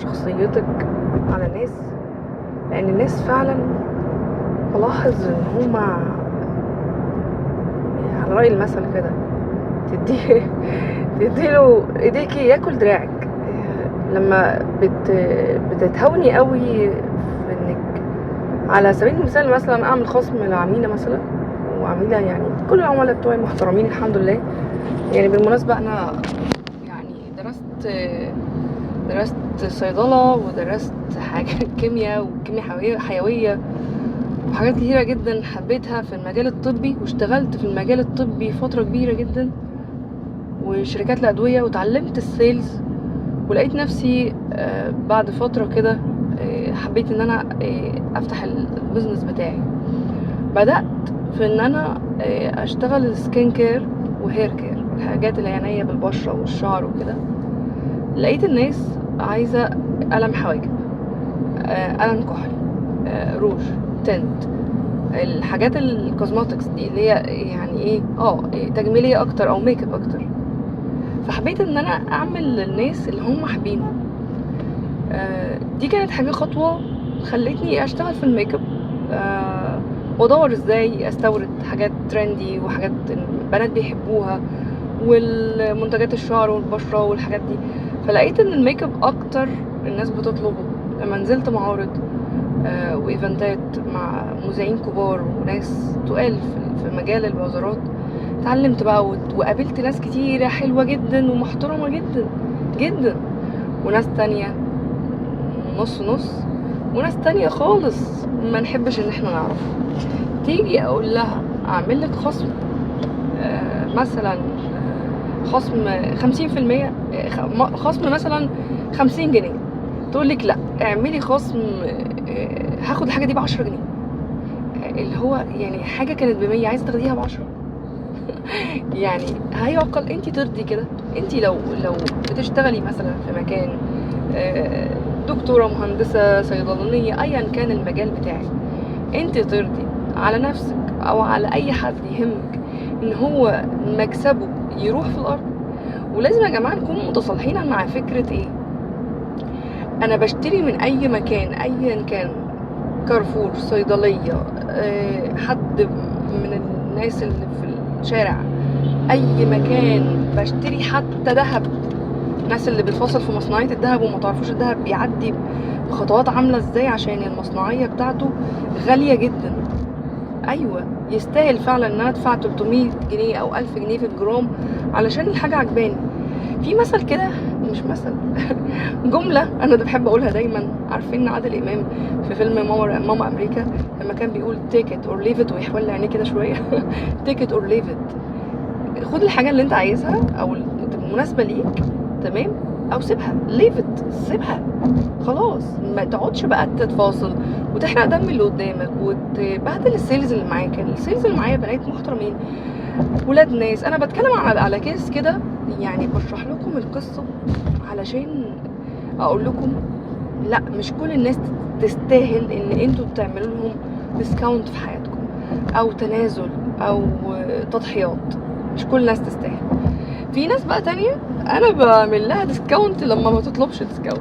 شخصيتك على الناس، لان الناس فعلا بلاحظ ان هما على رأي المثل كده تديله ايديكي ياكل دراعك. لما بتتهوني قوي في انك على سبيل المثال مثلا اعمل خصم لعميله مثلا، وعميله يعني كل العملاء بتوعي محترمين الحمد لله. يعني بالمناسبة انا يعني درست صيدلة ودرست حاجة كيمياء وكيمياء حيوية وحاجات كتيرة جدا حبيتها في المجال الطبي، واشتغلت في المجال الطبي فترة كبيرة جدا وشركات الادوية، وتعلمت ال sales، ولقيت نفسي بعد فترة كده حبيت ان انا افتح ال business بتاعي. بدأت في ان انا اشتغل skin care و hair care، الحاجات العناية بالبشرة والشعر وكده. لقيت الناس عايزة قلم حواجب، قلم كحل، روج، tint، الحاجات ال cosmetics دي اللي هي يعني ايه تجميلية اكتر او ميك اب اكتر. فحبيت ان انا اعمل للناس اللي هم حابينه. دي كانت حاجة خطوة خلتني اشتغل في الميك اب، وادور ازاي استورد حاجات trendy وحاجات البنات بيحبوها والمنتجات الشعر والبشرة والحاجات دي. فلقيت ان الميك اب اكتر الناس بتطلبه. لما نزلت معارض و event ات مع مذيعين كبار وناس تقال في مجال البازارات، اتعلمت بقى وقابلت ناس كتيرة حلوة جدا ومحترمة جدا جدا، وناس تانية نص نص، وناس تانية خالص ما نحبش ان احنا نعرف. تيجي اقول لها اعمل لك خصم، مثلا خصم 50%، خصم مثلا 50 جنيه، تقول لك لا اعملي خصم، هاخد الحاجة دي ب10 جنيه، اللي هو يعني حاجة كانت ب100 عايزة تاخديها ب10. يعني هيعقل انتي ترضي كده؟ انتي لو بتشتغلي مثلا في مكان، دكتورة، مهندسة، صيدلانية، ايا كان المجال بتاعك، انتي ترضي على نفسك او على اي حد يهمك ان هو مكسبه يروح في الارض؟ ولازم يا جماعة نكون متصالحين مع فكرة ايه، انا بشتري من اي مكان ايا كان، كارفور، صيدلية، حد من الناس اللي في الشارع، اي مكان بشتري، حتى ذهب، الناس اللي بتفاصل في مصنعية الذهب وما تعرفوش الذهب بيعدي بخطوات عاملة ازاي عشان المصنعية بتاعته غالية جدا. ايوه يستاهل فعلا ان انا ادفع 300 جنيه او 1000 جنيه في الجرام علشان الحاجة عجباني. في مثل كده، مش مثل جملة انا ده بحب اقولها دايما، عارفين عادل امام في فيلم ماما امريكا لما كان بيقول take it or leave it ويحول عينيه كده شوية take it or leave it، خد الحاجة اللي انت عايزها او المناسبة ليك، تمام، او سيبها، leave it، سيبها خلاص، ما تقعدش بقى تتفاصل وتحرق دم اللي قدامك وتبهدل ال sales اللي معاك. ال sales اللي معايا بنات محترمين، ولاد ناس. انا بتكلم على case كده، يعني بشرح لكم القصة علشان اقول لكم لا، مش كل الناس تستاهل ان انتوا تعملوا لهم discount في حياتكم او تنازل او تضحيات. مش كل الناس تستاهل. في ناس بقى تانية انا بعمل لها discount لما ما تطلبش discount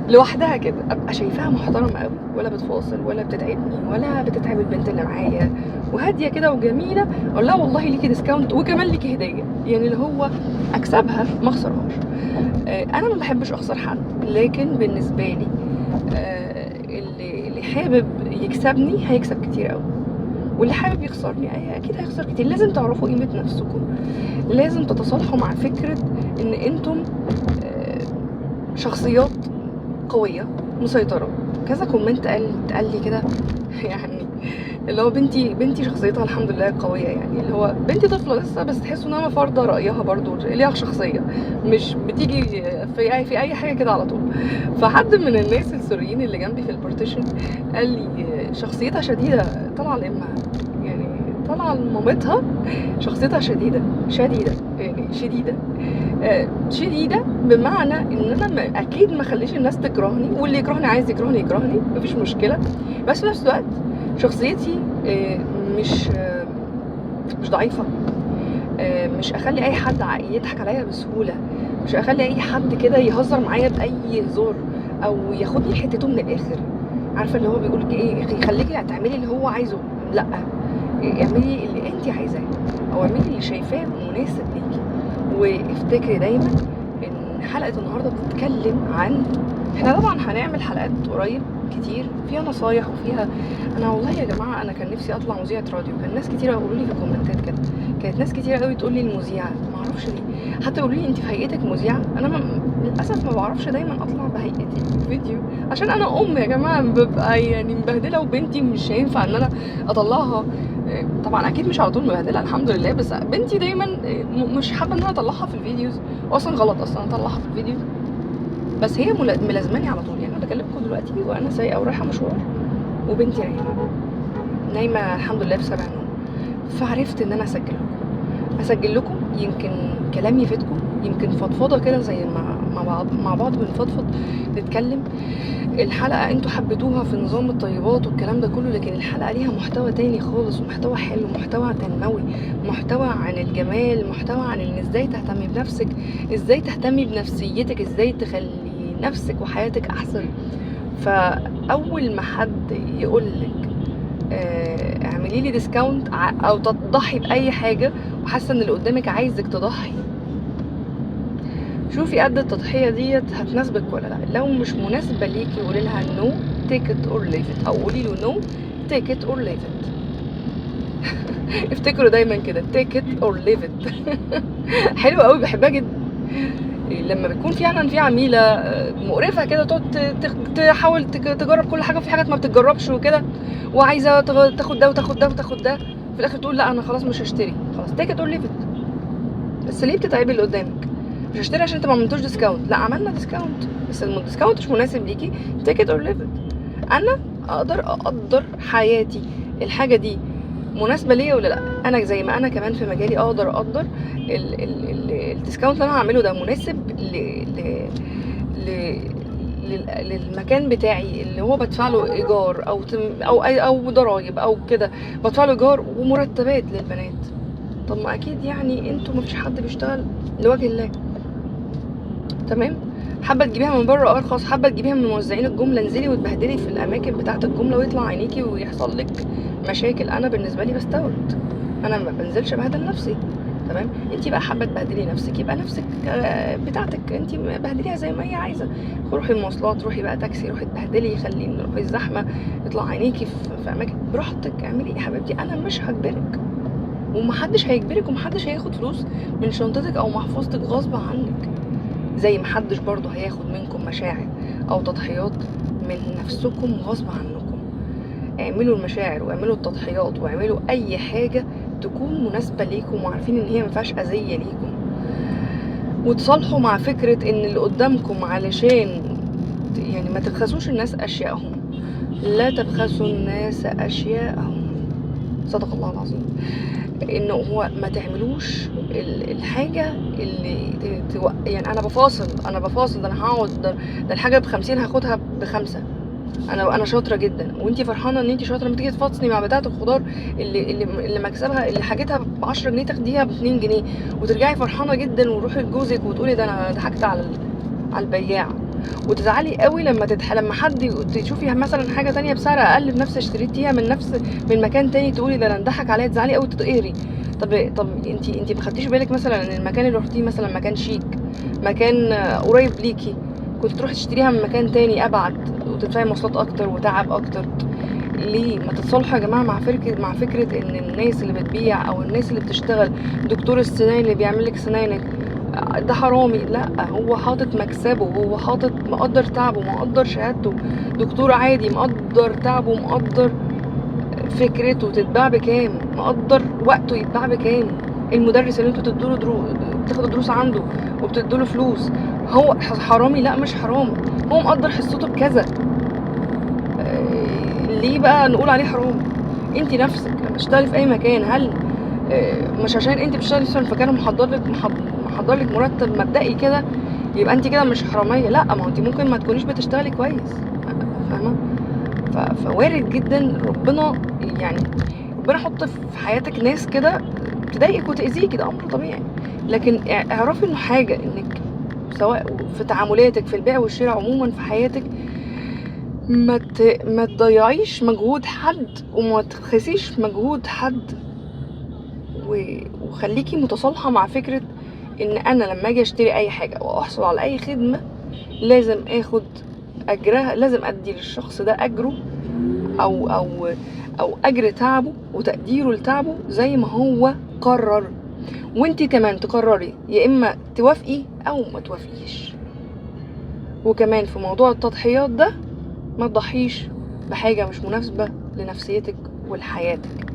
لوحدها كده، ابقى شايفاها محترمه قوي، ولا بتفاصل ولا بتتعبني ولا بتتعب البنت اللي معايا، وهاديه كده وجميلة، اقول لها والله ليكي discount وكمان ليكي هديه، يعني اللي هو اكسبها ما اخسرهاش. انا ما بحبش اخسر حد، لكن بالنسبة لي اللي حابب يكسبني هيكسب كتير قوي، واللي حابب يخسرني اكيد هيخسر كتير. لازم تعرفوا قيمة نفسكم، لازم تتصالحوا مع فكرة ان انتم شخصيات قوية مسيطرة. كذا comment قال لي كده يعني اللي هو بنتي شخصيتها الحمد لله قوية، يعني اللي هو بنتي طفله لسه بس تحسوا انها فارضه رايها برضو، ليها شخصية، مش بتيجي في اي حاجة كده على طول. فحد من الناس السوريين اللي جنبي في ال partition قال لي شخصيتها شديدة، طالعه لامها، يعني طالعه لمامتها، شخصيتها شديدة شديدة، يعني شديدة، شديدة بمعنى ان انا اكيد ما اخليش الناس تكرهني، واللي يكرهني عايز يكرهني يكرهني مفيش مشكلة، بس في نفس الوقت شخصيتي مش ضعيفة، مش اخلي اي حد يضحك عليا بسهولة، مش اخلي اي حد كده يهزر معايا باي هزار او ياخدني حتته من الاخر، عارفه اللي هو بيقول ايه، يخليكي تعملي اللي هو عايزه. لا، اعملي اللي انت عايزاه او اعملي اللي شايفاه مناسب ليكي. وافتكري دايما ان حلقة النهارده بتتكلم عن، احنا طبعا هنعمل حلقات قريب كتير فيها نصايح وفيها، انا والله يا جماعة انا كان نفسي اطلع مذيعه راديو. كان ناس كتير يقولوا لي في الكومنتات كده، كانت ناس كتير قوي تقول لي المذيعه، ما اعرفش ليه، حتى يقولوا لي انت في هيئتك مذيعه. انا للاسف ما بعرفش دايما اطلع بهيئتي في فيديو، عشان انا ام يا جماعة، ببقى يعني مبهدله، وبنتي مش هينفع ان انا اطلعها. طبعا اكيد مش على طول مبهدله الحمد لله، بس بنتي دايما مش حابة ان انا اطلعها في ال videos، واصلا غلط اصلا اطلعها في ال videos، بس هي ملازماني على طول. يعني انا بكلمكم دلوقتي وانا سايقه ورايحه مشوار وبنتي نايمة الحمد لله بسبع نوم، فعرفت ان انا اسجل لكم يمكن كلام يفيدكم، يمكن فضفضة كده زي ما مع بعض بنفضفض نتكلم. الحلقة انتوا حبيتوها في نظام الطيبات والكلام ده كله، لكن الحلقة ليها محتوى تاني خالص، ومحتوى حلو، محتوى تنموي، محتوى عن الجمال، محتوى عن ان ازاي تهتمي بنفسك، ازاي تهتمي بنفسيتك، ازاي تخلي نفسك وحياتك احسن. فاول ما حد يقولك اعملي لي discount او تضحي باي حاجة، وحاسه ان اللي قدامك عايزك تضحي، شوفي قد التضحية ديت هتناسبك ولا لا. لو مش مناسبة ليكي قولي لها no take it or leave it، او قولي له no take it or leave it. افتكروا دايما كده take it or leave it. حلوة قوي، بحبها جدا. لما بتكون فعلا في عميله مقرفة كده، تقعد تحاول تجرب كل حاجة، وفي حاجات ما بتتجربش وكده، وعايزه تاخد ده وتاخد ده وتاخد ده، في الاخر تقول لا انا خلاص مش هشتري، خلاص take it or leave it. بس ليه بتتعبي اللي قدامك؟ مش هشتري عشان انت ما عملتوش discount. لا، عملنا discount، بس ال discount مش مناسب ليكي، take it or leave it. انا اقدر اقدر حياتي، الحاجة دي مناسبة ليا ولا لا. انا زي ما انا كمان في مجالي اقدر اقدر ال discount اللي انا هعمله ده مناسب للمكان بتاعي اللي هو بدفع له ايجار او او او ضرايب او كده، بدفع له ايجار ومرتبات للبنات. طب ما اكيد يعني انتوا ما فيش حد بيشتغل لوجه الله، تمام؟ حابة تجيبيها من بره ارخص، حابة تجيبيها من موزعين الجملة، انزلي وتبهدلي في الاماكن بتاعه الجملة ويطلع عينيكي ويحصل لك مشاكل. انا بالنسبة لي بستورد، انا ما بنزلش بهدل نفسي، تمام؟ انتي بقى حابة تبهدلي نفسك، يبقى نفسك بتاعتك انتي بهدليها زي ما هي عايزه. روحي المواصلات، روحي بقى تاكسي، روحي تبهدلي، خلي روحي الزحمة، يطلع عينيكي في اماكن براحتك. اعملي ايه يا حبيبتي، انا مش هجبرك، ومحدش هيجبرك، ومحدش هياخد فلوس من شنطتك او محفظتك غصب عنك، زي محدش برضو هياخد منكم مشاعر او تضحيات من نفسكم غصب عنكم. اعملوا المشاعر واعملوا التضحيات واعملوا اي حاجة تكون مناسبة ليكم، وعارفين ان هي مفيهاش اذية ليكم، وتصالحوا مع فكرة ان اللي قدامكم، علشان يعني ما تبخسوش الناس اشيائهم. لا تبخسوا الناس اشيائهم، صدق الله العظيم. انه هو ما تعملوش الحاجة اللي يعني انا بفاصل، ده انا هقعد، ده الحاجة ب50 هاخدها ب5، انا شاطرة جدا، وانتي فرحانة ان انتي شاطرة. لما تيجي تفاصلي مع بتاعه الخضار اللي مكسبها، اللي حاجتها ب10 جنيه تاخديها ب2 جنيه، وترجعي فرحانة جدا وروحي لجوزك وتقولي ده انا ضحكت على البياع، وتزعلي قوي لما لما حد تشوفي مثلا حاجة تانية بسعر اقل بنفس اشتريتيها من مكان تاني، تقولي ده انا اتضحك عليا، تزعلي قوي تتقهري. طب انتي ما خدتيش بالك مثلا ان المكان اللي رحتيه مثلا مكان شيك، مكان قريب ليكي، كنت تروحي تشتريها من مكان تاني ابعد وتدفعي مواصلات اكتر وتعب اكتر. ليه ما تتصالحوا يا جماعة مع فكرة ان الناس اللي بتبيع او الناس اللي بتشتغل، دكتور السنان اللي بيعمل لك سنانك ده حرامي؟ لا، هو حاطط مكسبه، هو حاطط مقدر تعبه، مقدر شهادته. دكتور عادي مقدر تعبه، مقدر فكرته تتباع بكام، مقدر وقته يتباع بكام. المدرس اللي انتوا تدوا له بتاخدوا دروس عنده وبتدوا له فلوس، هو حرامي؟ لا مش حرامي، هو مقدر حصته بكذا. ليه بقى نقول عليه حرام؟ انت نفسك لما تشتغلي في اي مكان، هل مش عشان انت بتشتغلي في مكان محضر لك مرتب مبدئي كده يبقى انت كده مش حرامية؟ لا، ما هو انت ممكن ما تكونيش بتشتغلي كويس، فاهمه؟ فوارد جدا ربنا، يعني ربنا يحط في حياتك ناس كده تضايقك وتاذيكي، ده امر طبيعي. لكن اعرفي انه حاجة، انك سواء في تعاملاتك في البيع والشراء عموما في حياتك، ما تضيعيش مجهود حد وما تخسيش مجهود حد، وخليكي متصالحة مع فكرة ان انا لما اجي اشتري اي حاجة او احصل على اي خدمة لازم اخد اجرها، لازم ادي للشخص ده اجره او او او اجر تعبه وتقديره لتعبه زي ما هو قرر، وانتي كمان تقرري يا اما توافقي او ما توافقيش. وكمان في موضوع التضحيات ده ما تضحيش بحاجة مش مناسبة لنفسيتك ولحياتك.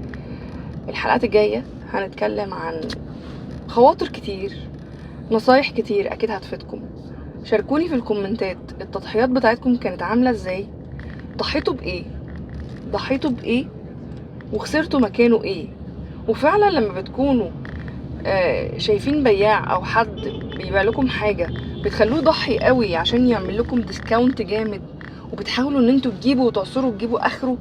الحلقات الجاية هنتكلم عن خواطر كتير، نصايح كتير اكيد هتفيدكم. شاركوني في الكومنتات التضحيات بتاعتكم كانت عاملة ازاي، ضحيتوا بايه، ضحيتوا بايه وخسرتوا مكانه ايه. وفعلا لما بتكونوا شايفين بياع او حد بيبيع لكم حاجة بتخلوه يضحي قوي عشان يعمل لكم discount جامد، وبتحاولوا ان انتوا تجيبوا وتعصروا وتجيبوا اخره،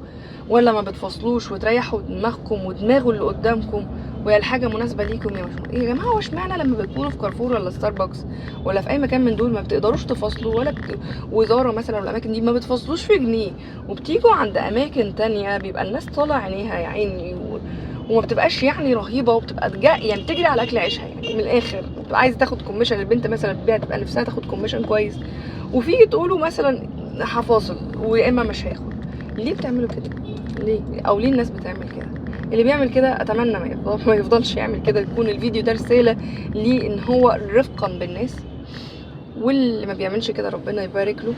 ولا ما بتفصلوش وتريحوا دماغكم ودماغه اللي قدامكم وهي الحاجة مناسبة ليكم يا مش يا جماعة؟ هو اشمعنى لما بتكونوا في كارفور ولا ستاربكس ولا في اي مكان من دول ما بتقدروش تفاصلوا، ولا وزارة مثلا والاماكن دي ما بتفاصلوش في جنيه، وبتيجوا عند اماكن تانية بيبقى الناس طالع عينيها يا عيني وما بتبقاش يعني رهيبة، وبتبقى يعني بتجري على اكل عيشها يعني من الاخر، بتبقى عايزه تاخد commission. البنت مثلا بتبيع تبقى نفسها تاخد commission كويس، وفي تقولوا مثلا هفاصل ويا اما مش هاخد. ليه بتعملوا كده؟ ليه؟ او ليه الناس بتعمل كده؟ اللي بيعمل كده اتمنى ما يفضلش يعمل كده، يكون الفيديو ده رسالة ليه ان هو رفقا بالناس، واللي ما بيعملش كده ربنا يبارك له.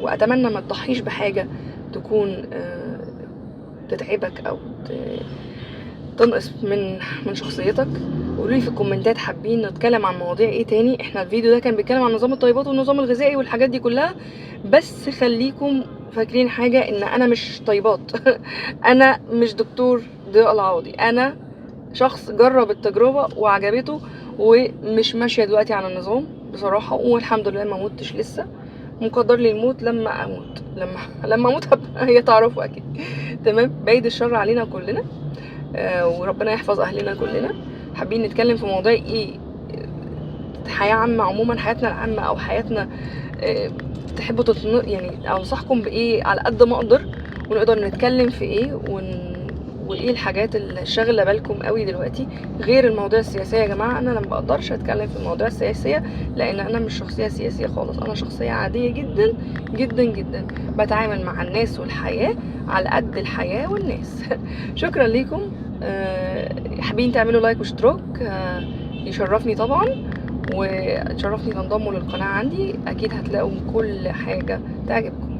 واتمنى ما تضحيش بحاجة تكون تتعبك او تنقص من شخصيتك. قولوا لي في الكومنتات حابين نتكلم عن مواضيع ايه تاني. احنا الفيديو ده كان بيتكلم عن نظام الطيبات والنظام الغذائي والحاجات دي كلها، بس خليكم فاكرين حاجة، ان انا مش طيبات انا مش دكتور ضياء العوضي، انا شخص جرب التجربة وعجبته ومش ماشية دلوقتي على النظام بصراحة، والحمد لله ما موتش لسه، مقدر لي الموت لما اموت، لما اموت هي تعرفوا اكيد. تمام، بعيد الشر علينا كلنا، وربنا يحفظ اهلنا كلنا. حابين نتكلم في مواضيع ايه؟ حياة عامة عموما، حياتنا العامة او حياتنا، تحبوا يعني انصحكم بايه على قد ما اقدر، ونقدر نتكلم في ايه، وايه الحاجات اللي شاغله بالكم قوي دلوقتي غير المواضيع السياسية. يا جماعة انا ما بقدرش اتكلم في المواضيع السياسية لان انا مش شخصية سياسية خالص، انا شخصية عادية جدا جدا جدا، بتعامل مع الناس والحياة على قد الحياة والناس. شكرا ليكم، حابين تعملوا like واشتراك، يشرفني طبعا، وتشرفني تنضموا للقناة عندي، اكيد هتلاقوا كل حاجة تعجبكم.